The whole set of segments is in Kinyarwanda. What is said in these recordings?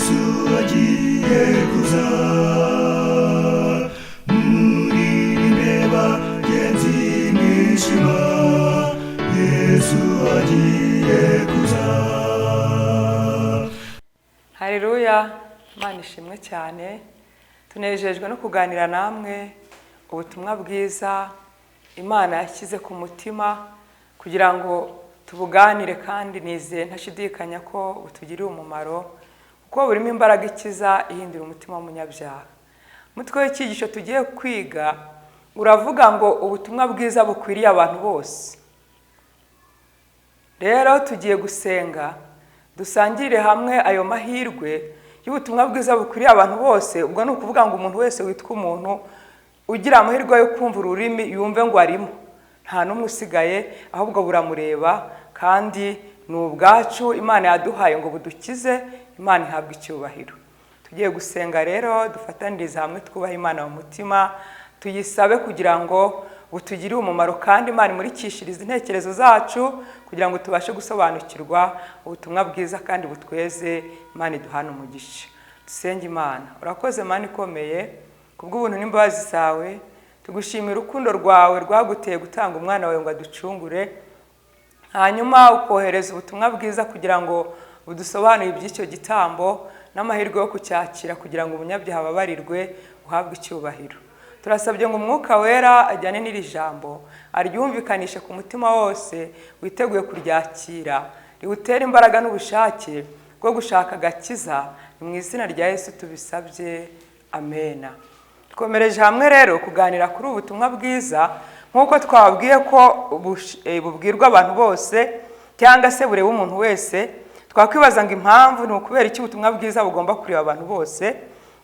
Yesu agiye kuza. Muririmbe bagenzi mwishima, Yesu agiye kuza. Hareruya, Imana ishimwe cyane. Tunejejwe no kuganira namwe ubutumwa bwiza Imana yashyize ku mutima kugira ngo tubuganire, kandi nizeye ntashidikanya ko butugirira umumaro, kuko burimo imbaraga ikiza ihindura umutima w'umunyabyaha. Umutwe w'icyigisho tugiye kwiga uravuga ngo ubutumwa bwiza bukwiriye abantu bose. Rero tugiye gusenga dusangire hamwe ayo mahirwe y'ubutumwa bwiza bukwiriye abantu bose. Ubwo ni ukuvuga ngo umuntu wese witwa umuntu ugira amahirwe yo kumva ururimi yumve ngo arimo, nta n'umwe usigaye, ahubwo buramureba kandi ni ubwacu Imana yaduhaye ngo budukize. Imana ihabwe icyubahiro. Tugiye gusenga rero, dufatanirize hamwe, twubahe Imana mu mutima, tuyisabe kugira ngo butugirire umumaro, kandi Imana imurikishirize intekerezo zacu kugira ngo tubashe gusobanukirwa ubutumwa bwiza kandi butweze. Imana iduhane umugisha. Dusenge Imana. Urakoze Mana ikomeye kubw'ubuntu n'imbabazi zawe. Tugushimira urukundo rwawe rwaguteye gutanga umwana wawe ngo aducungure, hanyuma ukohereza ubutumwa bwiza kugira ngo budusobanurire iby'icyo gitambo n'amahirwe yo kucyakira kugira ngo umunyabyaha ababarirwe. Uhabwe icyubahiro. Turasabye ngo Umwuka Wera ajyane n'iri jambo, aryumvikanishe ku mutima wose witeguye kuryakira, riwutere imbaraga n'ubushake bwo gushaka agakiza. Ni mu izina rya Yesu tubisabye, amena. Twomereje hamwe rero kuganira kuri ubu butumwa bwiza, nk'uko twababwiye ko bubwirwa abantu bose cyangwa se bureba umuntu wese. Twakwibaza ngo impamvu ni ukubera iki ubutumwa bwiza bugomba kureba abantu bose?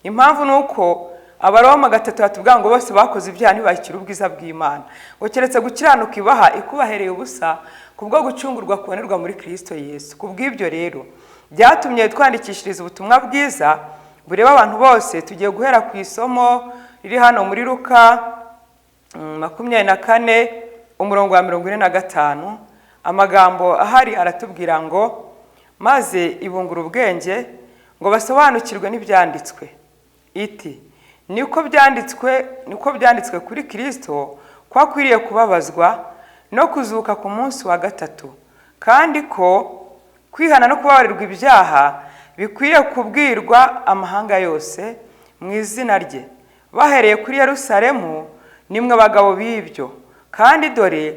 Impamvu ni uko Abaroma 3 batubwira ngo bose bakoze ibyaha ntibakire ubwiza bw'Imana, ngo keretse gukiranuka ibaha ikubahereye ubusa kubwo gucungurwa kubonerwa muri Kristo Yesu. Ku bw'ibyo rero byatumye twandikishiriza ubutumwa bwiza bureba abantu bose. Tugiye guhera ku isomo riri hano muri Luka 24, umurongo wa 45. Amagambo ahari aratubwira ngo: "Maze ibungura ubwenge ngo basobanukirwe n'ibyanditswe, iti: 'Niko byanditswe kuri Kirisito ko akwiriye kubabazwa no kuzuka ku munsi wa gatatu, kandi ko kwihana no kubabarirwa ibyaha bikwiriye kubwirwa amahanga yose mu izina rye, bahereye kuri Yerusalemu. Nimwe bagabo b'ibyo. Kandi dore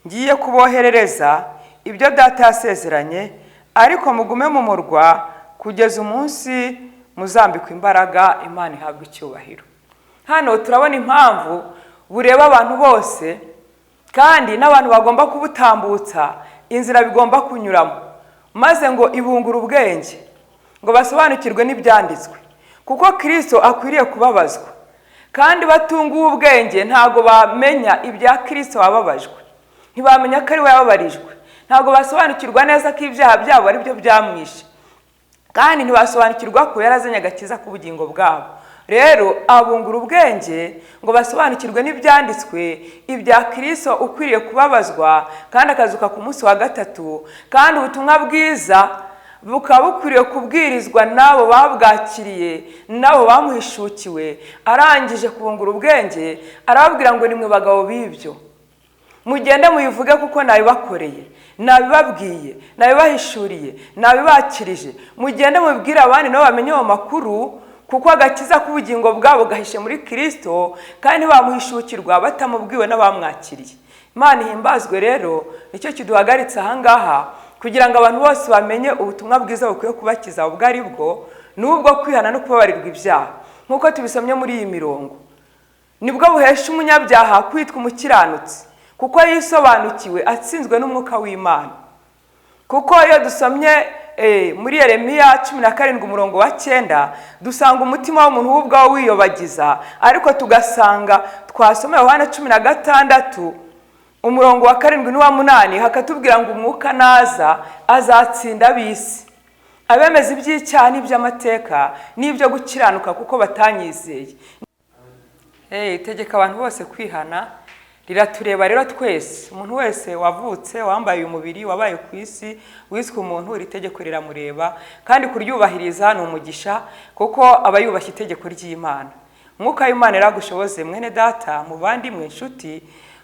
ngiye kuboherereza ibyo Data yasezeranye, ariko mugume mu murwa kugeza umunsi muzambikwa imbaraga.'" Imana ihabwa icyubahiro. Hano turabona impamvu bureba abantu bose, kandi n'abantu bagomba kubutambutsa, inzira bigomba kunyuramo. Maze ngo ibungure ubwenge ngo basobanukirwe n'ibyanditswe, kuko Kirisito akwiriye kubabazwa. Kandi batunguwe ubwenge, ntabwo bamenya ibya Kirisito wababajwe, ntibamenya ko ari we yababarijwe, ntabwo basobanukirwa neza ko ibyaha byabo ari byo byamwishe, kandi ntibasobanukirwa ko yarazanye agakiza k'ubugingo bwabo. Rero abungura ubwenge ngo basobanukirwe n'ibyanditswe, ibya Kirisito ukwiriye kubabazwa kandi akazuka ku munsi wa gatatu, kandi ubutumwa bwiza bukaba bukwiriye kubwirizwa n'abo babwakiriye, n'abo bamuhishukiwe. Arangije kubungura ubwenge, arababwira ngo: "Nimwe bagabo b'ibyo, mugende mubivuge, kuko nabibakoreye, nabibabwiye, nabibahishuriye, nabibakirije. Mugende mubibwire abandi nabo bamenye ayo makuru, kuko agakiza k'ubugingo bwabo gahishe muri Kirisito, kandi ntibamuhishukirwa batamubwiwe n'abamwakiriye." Imana ihimbazwe. Rero nicyo kiduhagaritse ahangaha, kugira ngo abantu bose bamenye ubutumwa bwiza bukwiye kubakiza ubwo ari bwo, n'ubwo kwihana no kubabarirwa ibyaha, nk'uko tubisomye muri iyi mirongo. Nibwo buhesha umunyabyaha kwitwa umukiranutsi, kuko yisobanukiwe atsinzwe n'Umwuka w'Imana. Kuko iyo dusomye muri Yeremiya 17 umurongo wa 9, dusanga umutima w'umuntu we ubwawo wiyobagiza, ariko tugasanga twasoma Yohana 16 umurongo wa 7 n'uwa 8, hakatubwira ngo Umwuka naza azatsinda ab'isi, abemeza iby'icyaha n'iby'amateka n'ibyo gukiranuka, kuko batanyizeye." Hey, tegeka abantu bose kwihana. Riratureba rero twese, umuntu wese wavutse, wambaye umubiri, wabaye ku isi, wiswe umuntu, iri tegeko riramureba, kandi kuryubahiriza ni umugisha kuko aba yubashye itegeko ry'Imana. Umwuka w'Imana iragushoboze mwene data, muvandimwe, inshuti,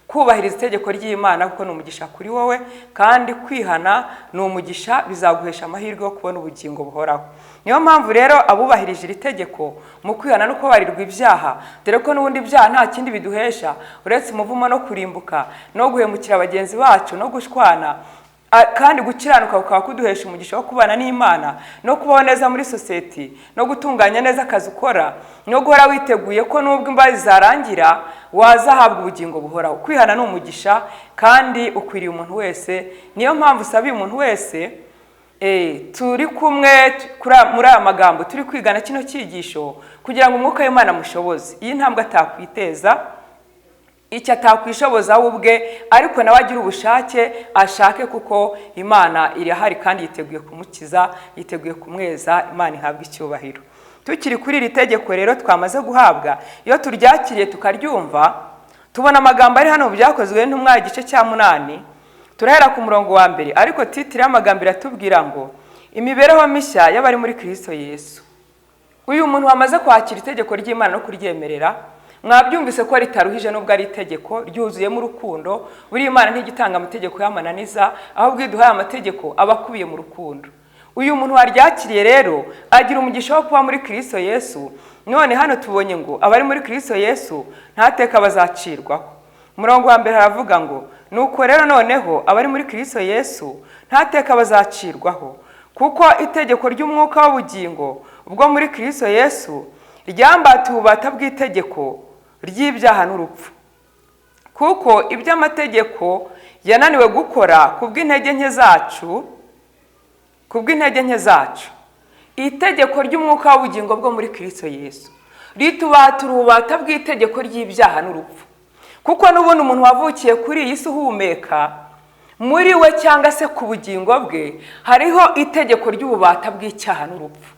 kubahiriza itegeko ry'Imana kuko ni umugisha kuri wowe, kandi kwihana ni umugisha, bizaguhesha amahirwe yo kubona ubugingo buhoraho. Niyo mpamvu rero abubahirije iri tegeko mu kwihana no kubabarirwa ibyaha, dore ko n'ubundi ibyaha nta kindi biduhesha uretse umuvumo no kurimbuka no guhemukira bagenzi bacu no gushwana, kandi gukiranuka kukaba kuduhesha umugisha wo kubana n'Imana no kubaho neza muri sosiyete no gutunganya neza akazi ukora no guhora witeguye ko nubwo imbabazi zarangira wazahabwa ubugingo buhoraho. Kwihana ni umugisha kandi ukwiriye umuntu wese. Niyo mpamvu usabiye umuntu wese turi kumwe muri aya magambo turi kwigana kino cyigisho kugira ngo umwuka w'Imana amushoboze iyi ntambwe atakwiteza, icyo atakwishoboza we ubwe, ariko nawe agira ubushake ashake, kuko Imana irahari kandi yiteguye kumukiza, yiteguye kumweza. Imana ihabwa icyubahiro. Tukiri kuri iri tegeko rero twamaze guhabwa, iyo turyakiriye tukaryumva, tubona amagambo ari hano mu Byakozwe n'Intumwa igice cya 8, turahera ku murongo wa 1, ariko titire y'amagambo iratubwira ngo imibereho mishya y'abari muri Kristo Yesu. Uyu muntu wamaze kwakira itegeko ry'Imana no kuryemerera, mwabyumvise ko ritaruhije nubwo ari itegeko ryuzuyemo urukundo. Buri Imana ntigitanga amategeko y'amananiza, ahubwo iduhaye amategeko aba akubiye mu rukundo. Uyu muntu waryakiriye rero agira umugisha wo kuba muri Kristo Yesu. None hano tubonye ngo abari muri Kristo Yesu nta teka bazacirwaho. Umurongo wa 1 haravuga ngo nuko rero noneho abari muri Kristo Yesu nta teka bazacirwaho, kuko itegeko ry'umwuka w'ubugingo ubwo muri Kristo Yesu ryambatiye ububata bw'itegeko ry'ibyaha n'urupfu. Kuko iby'amategeko yananiwe gukora kubw'intege nke zacu, kubw'intege nke zacu, itegeko ry'umwuka w'ubugingo bwo muri Kristo Yesu ritubatura ububata bw'itegeko ry'ibyaha n'urupfu. Kuko n'ubundi umuntu wavukiye kuri iyi si uhumeka muri we cyangwa se ku bugingo bwe hariho itegeko ry'ububata bw'icyaha n'urupfu.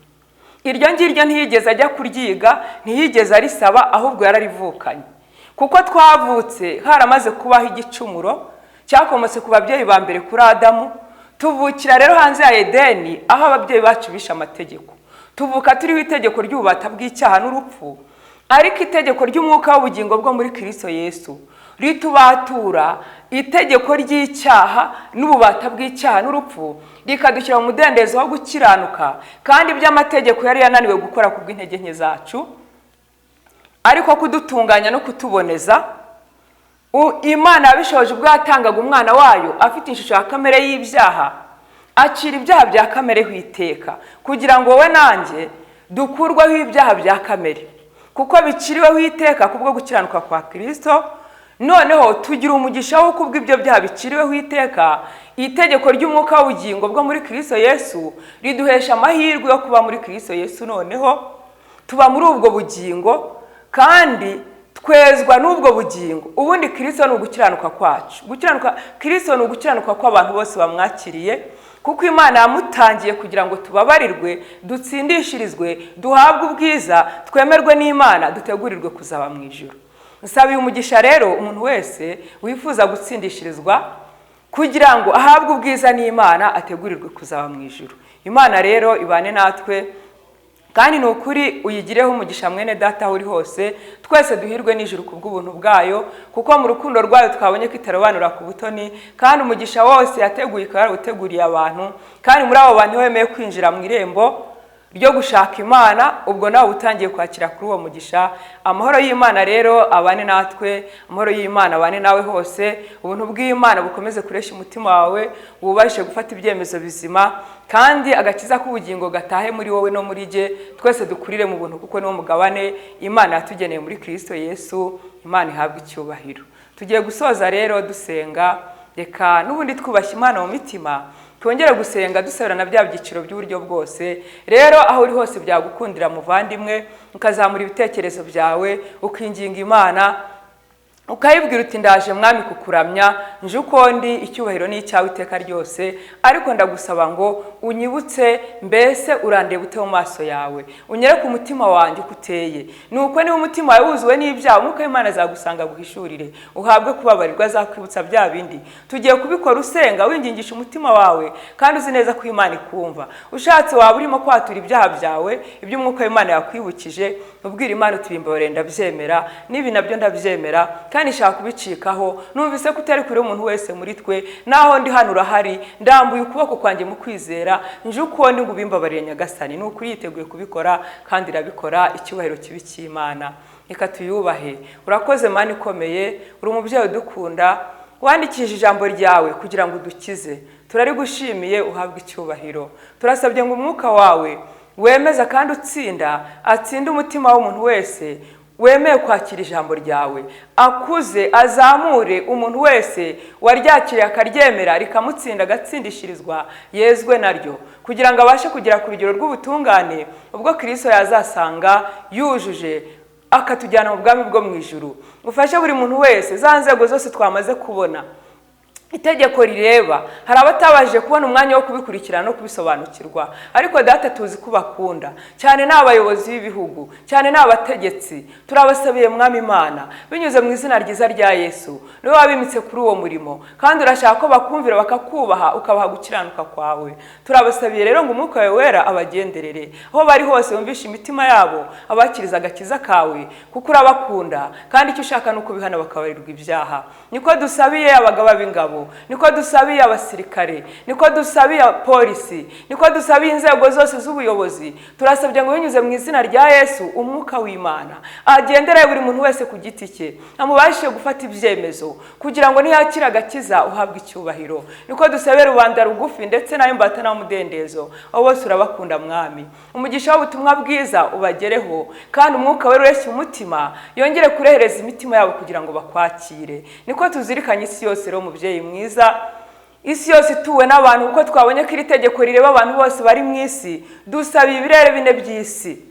Iryo ngiryo ntiyigeze ajya kuryiga, ntiyigeze arisaba, ahubwo yararivukanye. Kuko twavutse haramaze kubaho igicumuro cyakomotse ku babyeyi ba mbere kuri Adamu, tuvukira rero hanze ya Edeni aho ababyeyi bacu bishe amategeko. Tuvuka turiho itegeko ry'ububata bw'icyaha n'urupfu, ariko itegeko ry'umwuka w'ubugingo bwo muri Kristo Yesu ritubatura itegeko ry'icyaha n'ububata bw'icyaha n'urupfu, rikadushyira mu mudendezo wo gukiranuka, kandi iby'amategeko yari yananiwe gukora kubw'intege nke zacu, ariko kudutunganya no kutuboneza. Imana yabishoje ubwo yatangaga umwana wayo afite ishusho ya kamere y'ibyaha, acira ibyaha bya kamere iteka, kugira ngo wowe nanjye dukurweho ibyaha bya kamere, kuko biciriweho iteka kubwo gukiranuka kwa Kristo. Noneho tugira umugisha wo kubwo ibyo byaha biciriweho iteka, itegeko ry'umwuka w'ubugingo bwo muri Kristo Yesu riduhesha amahirwe yo kuba muri Kristo Yesu. Noneho tuba muri ubwo bugingo kandi twezwa n'ubwo bugingo. Ubundi Kristo ni ugukiranuka kwacu. Gukiranuka Kristo ni ugukiranuka kw'abantu bose bamwakiriye, kuko Imana yamutangiye kugira ngo tubabarirwe, dutsindishirizwe, duhabwe ubwiza, twemerwe n'Imana, dutegurirwe kuzaba mu ijuru. Nsabiye umugisha rero umuntu wese wifuza gutsindishirizwa kugira ngo ahabwe ubwiza n'Imana, ategurirwe kuzaba mu ijuru. Imana rero ibane natwe, kandi ni ukuri uyigireho umugisha mwene data aho uri hose. Twese duhirwe n'ijuru kubw'ubuntu bwayo, kuko mu rukundo rwayo twabonye ko itarobanura ku butoni, kandi umugisha wose yateguye ikaba yarawuteguriye abantu, kandi muri abo bantu wemeye kwinjira mu irembo ryo gushaka Imana, ubwo nawe utangiye kwakira kuri uwo mugisha. Amahoro y'Imana rero abane natwe, amahoro y'Imana abane nawe hose, ubuntu bw'Imana bukomeze kureshya umutima wawe, wubashe gufata ibyemezo bizima, kandi agakiza k'ubugingo gatahe muri wowe no muri jye, twese dukurire mu buntu, kuko niwo mugabane Imana yatugeneye muri Kristo Yesu. Imana ihabwe icyubahiro. Tugiye gusoza rero dusenga. Reka n'ubundi twubashye Imana mu mitima, twongere gusenga dusabirana bya byiciro by'uburyo bwose. Rero aho uri hose byagukundira muvandimwe, ukazamura ibitekerezo byawe, ukinginga Imana. Ukayibwira uti: "Ndaje Mwami kukuramya, nje uko ndi, icyubahiro ni icyawe iteka ryose, ariko ndagusaba ngo unyibutse. Mbese urandeba ute mu maso yawe? Unyereke umutima wanjye uko uteye." Nuko niba umutima wawe wuzuwe n'ibyaha, Umwuka w'Imana azagusanga aguhishurire, uhabwe kubabarirwa. Azakwibutsa bya bindi. Tugiye kubikora usenga, wingingisha umutima wawe, kandi uzi neza ko Imana ikumva. Ushatse waba urimo kwatura ibyaha byawe, ibyo Umwuka w'Imana yakwibukije, ubwira Imana uti: "Bimbabarire, ndabyemera, n'ibi nabyo ndabyemera, kandi nshaka kubicikaho. Numvise ko utari kure y'umuntu wese muri twe. Naho ndi hano urahari. Ndambuye ukuboko kwanjye mu kwizera, nje uko ndi ngo ubimbabarire, Nyagasani." Ni ukuri yiteguye kubikora kandi irabikora. Icyubahiro kibe icy'Imana, reka tuyubahe. Urakoze Mana ikomeye, uri umubyeyi udukunda, wandikishije ijambo ryawe kugira ngo udukize. Turarigushimiye, uhabwe icyubahiro. Turasabye ngo Umwuka wawe wemeza kandi utsinda atsinde umutima w'umuntu wese wemeye kwakira ijambo ryawe, akuze azamure umuntu wese waryakiriye akaryemera, rikamutsinda, agatsindishirizwa, yezwe naryo, kugira ngo abashe kugera ku rugero rw'ubutungane ubwo Kirisito yazasanga yujuje akatujyana mu bwami bwo mu ijuru. Ufashe buri muntu wese, za nzego zose twamaze kubona itegeko rireba. Hari abatabashije kubona umwanya wo kubikurikirana no kubisobanukirwa, ariko Data, tuzi ko bakunda cyane. Ni abayobozi b'ibihugu cyane, ni abategetsi. Turabasabiye Mwami Imana, binyuze mu izina ryiza rya Yesu, niwe wabimitse kuri uwo murimo, kandi urashaka ko bakumvira, bakakubaha, ukabaha gukiranuka kwawe. Turabasabiye rero ngo Umwuka wawe Wera abagenderere aho bari hose, wumvishe imitima yabo, abakiriza agakiza kawe, kuko urabakunda kandi icyo ushaka ni uko bihana bakabarirwa ibyaha. Niko dusabiye abagaba b'ingabo, niko dusabiye abasirikare, niko dusabiye polisi, niko dusabiye inzego zose z'ubuyobozi. Turasabye ngo binyuze mu izina rya Yesu, Umwuka w'Imana agendere buri muntu wese ku giti cye, amubashe gufata ibyemezo kugira ngo niyakira agakiza uhabwe icyubahiro. Niko dusabiye rubanda rugufi ndetse n'ab'imbata n'ab'umudendezo, abo bose urabakunda Mwami. Umugisha w'ubutumwa bwiza ubagereho, kandi Umwuka Wera ureshya umutima yongere kurehereza imitima yabo kugira ngo bakwakire. Niko tuzirikanye isi yose rero, mubyeyi mwiza, isi yose ituwe n'abantu, kuko twabonye ko iri tegeko rireba abantu bose bari mu isi. Dusabiye ibirere bine by'isi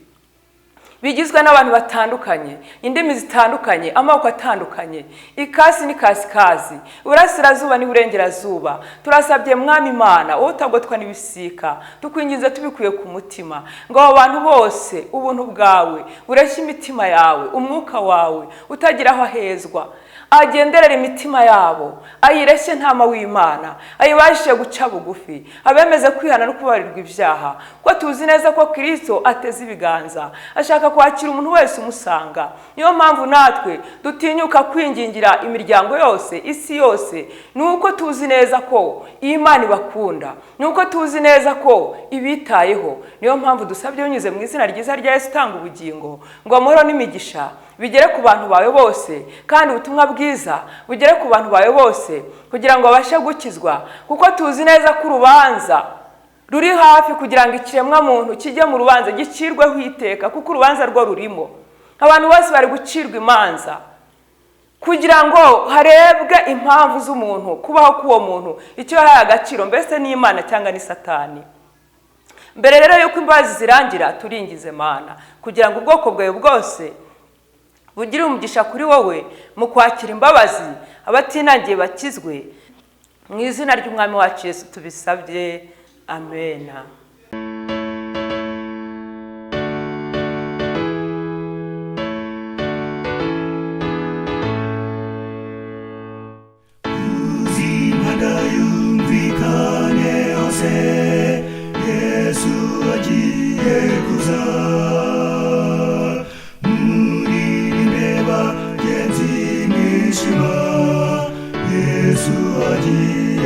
bigizwe n'abantu batandukanye, indimi zitandukanye, amoko atandukanye, ikasi n'ikasikazi, iburasirazuba n'iburengerazuba. Turasabye Mwami Imana, wowe utagotwa n'ibisika, tukwinginze tubikuye ku mutima ngo abo bantu bose ubuntu bwawe bureshye imitima yawe, Umwuka wawe utagira aho ahezwa agenderera imitima yabo, ayireshye ntama w'Imana, ayibashije guca bugufi, abemeze kwihana no kubabarirwa ibyaha, kuko tuzi neza ko Kirisito ateze ibiganza ashaka kwakira umuntu wese umusanga. Niyo mpamvu natwe dutinyuka kwingingira imiryango yose, isi yose, ni uko tuzi neza ko Imana ibakunda, ni uko tuzi neza ko ibitayeho. Niyo mpamvu dusabye binyuze mu izina ryiza rya Yesu utanga ubugingo ngo amahoro n'imigisha bigere ku bantu bawe bose, kandi ubutumwa bwiza bugere ku bantu bawe bose kugira ngo babashe gukizwa, kuko tuzi neza ko urubanza ruri hafi, kugira ngo ikiremwa muntu kijye mu rubanza gicirweho iteka, kuko urubanza rwo rurimo. Abantu bose bari gucirwa imanza kugira ngo harebwe impamvu z'umuntu, kubaho k'uwo muntu, icyo yahaye agaciro, mbese ni Imana cyangwa ni Satani. Mbere rero y'uko imbabazi zirangira, turingize Mana kugira ngo ubwoko bwawe bwose bugire umugisha kuri wowe mu kwakira imbabazi, abatinangiye bakizwe. Mu izina ry'Umwami wacu Yesu tubisabye, amena. Uzimana yumvikane hose, Yesu agiye kuza. Muririmbe bagenzi mwishima, Yesu agiye.